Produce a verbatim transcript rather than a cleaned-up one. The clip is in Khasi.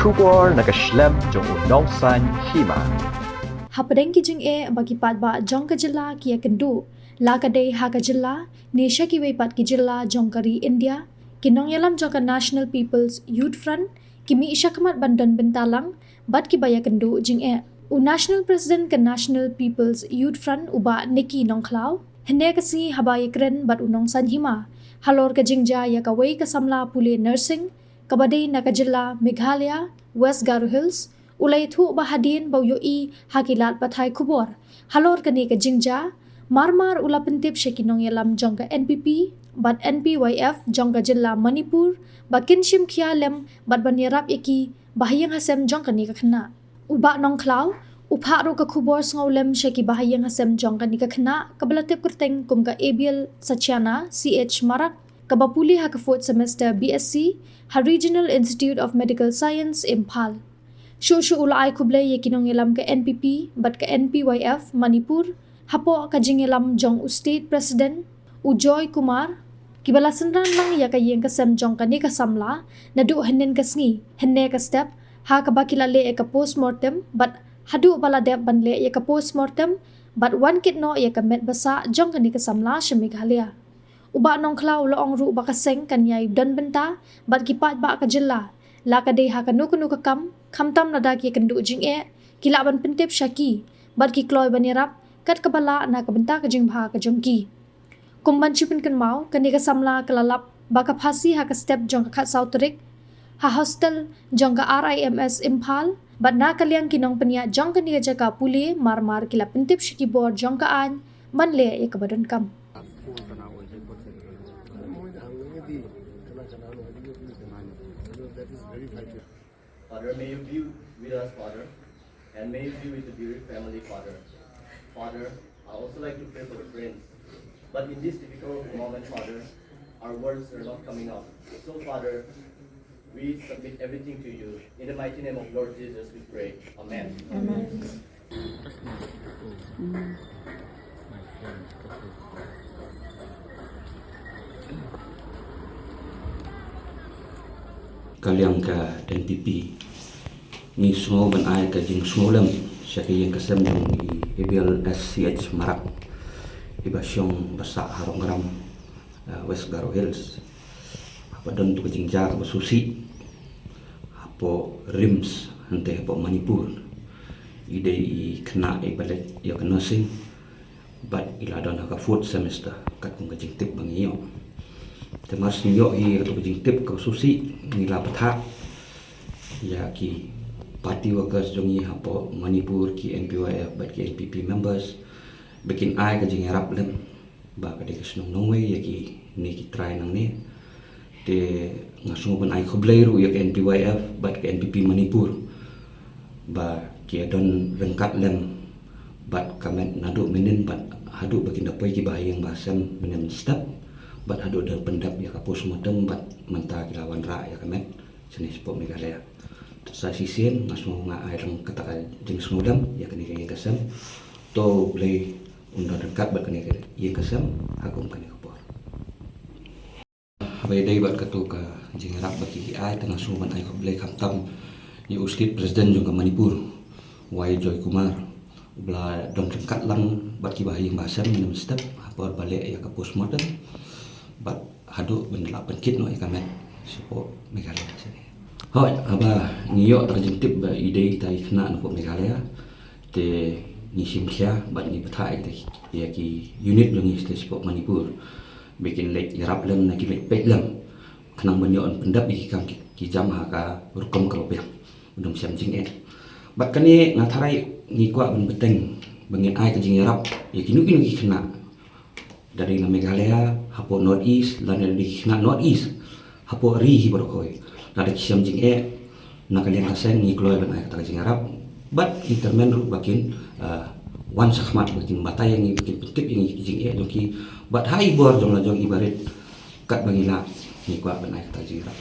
Khubor na ka shlem jong u nongsaiñ hima. Hapdeng ki jingeh ba ki paidbah jong ka jylla ki ïakynduh, la ka dei ha ka jylla ne sha kiwei pat ki jylla jong ka ri India, ki nongïalam jong ka National People's Youth Front ki mih shakhmat ban don bynta lang bad kiba ïakynduh jingeh. U National President ka National People's Youth Front, u Bah Nicky Nongkhlaw, hynne ka sngi haba ïakren bad u nongsaiñ hima halor ka jingjia ïa kawei ka samla pule nursing kaba dei na ka jylla Meghalaya, West Garo Hills, u la ïathuh ba hadien ba u ïohi ha ki lad pathai khubor halor kane ka jingjia, marmar u la pyntip sha ki nongïalam jong ka N P P bad N P Y F jong ka jylla Manipur ba kin shim khia lem bad ban ïarap ïa ki bahaïing hasem jong kane ka khynnah. U Bah Nongkhlaw u phah ruh ka khubor sngewlem sha ki bahaïing hasem jong kane ka khynnah kaba la tip kyrteng kum ka Abiel Sachiana C H Marak, kaba pule ha ka fourth semester B S C ha Regional Institute of Medical Science, Imphal. Shuh shuh u la ai khublei ïa ki nongïalam ka N P P bad ka N P Y F Manipur hapoh ka jingïalam jong u State President, u Joy Kumar, kiba la synran lang ïa ka ïing ka sem jong kane ka samla naduh hynnin ka sngi, hynne ka step, ha kaba ki la leh ïa ka postmortem bad haduh ba la dep ban leh ïa ka postmortem bad wan kit noh ïa ka met ba sah jong kane ka samla sha Meghalaya. U Bah Nongkhlaw u la ong ruh ba ka seng kan ïai don bynta bad ki paidbah ka jylla, la ka dei ha kano kano ka kam, khamtam lada ki ïakynduh jingeh, ki lah ban pyntip sha ki bad ki kloi ban ïarap kat kaba lah na ka bynta ka jingbha ka jong ki. Kum ban shu pynkynmaw, kane ka samla ka la lap ba ka phasi ha ka step jong ka khatsaw tarik ha hostel jong ka R I M S Imphal, bad na ka liang ki nongpynïaid jong kane ka jaka pule marmar ki la pyntip sha ki bor jong ka aiñ ban leh ïa kaba donkam. Father, may you be with us, Father, and may you be with the bereaved family, Father. Father, I also like to pray for the friends. But in this difficult moment, Father, our words are not coming out. So, Father, we submit everything to you. In the mighty name of Lord Jesus, we pray. Amen. Amen. Ka liang ka N P P, ngi sngew ban ai ka jingsngewlem sha ka ïing ka sem jong i Abiel S C H Marak, iba shong ba sah ha Rongram, eh, West Garo Hills. Haba don tu ka jingjia kaba sngewsih hapoh RIMS, hangtei hapoh Manipur. I dei i khynnah iba leit ïa ka nursing, bad i la don ha ka fourth semester, katkum ka jingtip ba ngi ïoh. Te mar shu ngi ïoh hi ïa ka tu ka jingtip kaba sngewsih, ngi la bthah ïa ki party workers jong ngi hapoh Manipur, ki N P Y F bad ki N P P members, ba kin ai ka jingïarap lem, ba ka dei ka shnong nongwei ïa kine ki trai nangne. Te nga sngew ban ai khublei ruh ïa ka N P Y F bad ka N P P Manipur, ba ki ïa don ryngkat lem bad ka met naduh mynnin bad haduh ba kin da poi ki bahaïing bahasem mynne mynstep, bad haduh da pyndep ïa ka postmortem bad mynta ki la wanrah ïa ka met shane shapoh Meghalaya. Te sa shisien nga sngew nga ai lang kata ka jingsngewlem ïa kane ka ïing ka sem. To U Blei un don ryngkat bad kane ka ïing ka sem ha kum kane ka por. Haba ïadei bad kato ka jingïarap ba ki ai, te nga sngew ban ai khublei khamtam ïa u State President jong ka Manipur, Y Joy Kumar, uba la don ryngkat lang bad ki bahaïing bahasem mynne mynstep ha por ba leh ïa ka postmortem, bad haduh ban da lah pynkit noh ïa ka met shapoh Meghalaya shane. Hooid, haba ngi ïoh ïa ka jingtip ba i dei ita i khynnah na poh Meghalaya, te ngi shim khia bad ngi bthah ïa ki, ïa ki unit jong ngi shapoh Manipur, ba kin leit ïarap lem, ne kin leit peit lem, khnang ban ïoh ban pyndep ïa ki kam ki, ki jam ha ka rukom kaba biang, ba ym shym jingeh. Bad kane nga tharai ngi kwah ban bteng ba ngin ai ka jingïarap ïa kino kino ki khynnah, da dei na Meghalaya, hapoh North East, lane da dei ki khynnah North East hapoh ri hi baroh kawei. Lada ki shym jingeh na ka liang ka seng, ngi kloi ban ai kata ka jingïarap. Bad ngi kyrmen ruh ba kin, ah, wan shakhmat, ba kin batai ïa ngi, ba kin pyntip ïa ngi ki jingeh jong ki. Bad ha i bor jong la jong i barit, katba ngi lah, ngi kwah ban ai kata ka jingïarap.